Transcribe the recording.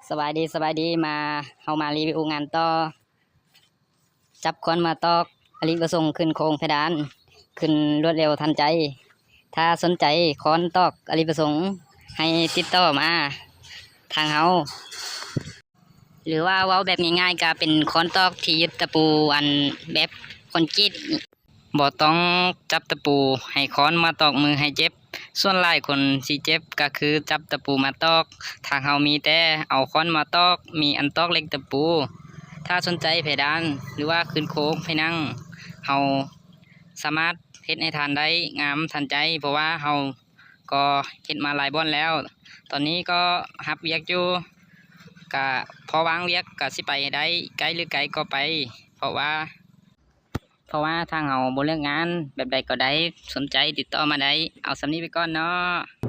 ສະບາຍດີ ສະບາຍດີ ມາ ເຮົາມາຣີວິວງານຕໍ່ ຈັບຄ້ອນມາຕອກອະລິປະສົງຂຶ້ນໂຄງເພດານ ຂຶ້ນລວດເລັວທັນໃຈ. ຖ້າສົນໃຈຄ້ອນຕອກອະລິປະສົງ ໃຫ້ຕິດຕໍ່ມາທາງເຮົາ ຫຼືວ່າເວົ້າແບບງ່າຍໆ ກະເປັນຄ້ອນຕອກທີ່ຍຶດຕະປູ ອັນ ແບບຄອນກຣີດ. ບໍ່ຕ້ອງຈັບຕະປູ ໃຫ້ຄ້ອນມາຕອກມືໃຫ້ເຈັບ. ສ່ວນຫຼາຍຄົນຊິເຈັບກະຄືຈັບຕະປູມາຕອກ. ທາງເຮົາມີແຕ່ເອົາຄ້ອນມາຕອກ, ມີອັນຕອກເຫຼັກຕະປູ. ຖ້າສົນໃຈເພດານ ຫຼືວ່າຂຶ້ນໂຄງຜະໜັງ, ເຮົາສາມາດເຮັດໃຫ້ທ່ານໄດ້ງາມທັນໃຈ, ເພາະວ່າເຮົາກໍເຮັດມາຫຼາຍບ່ອນແລ້ວ. ຕອນນີ້ກໍຮັບວຽກຢູ່, ກະພໍວ່າງວຽກກະຊິໄປໃຫ້ໄດ້, ໃກ້ຫຼືໄກກໍໄປ, ເພາະວ່າ ເພາະວ່າທາງເຮົາບໍ່ເລືອກງານ, ແບບໃດກໍໄດ້, ສົນໃຈຕິດຕໍ່ມາໄດ້. ເອົາສ່ຳນີ້ໄປກ່ອນເນາະ.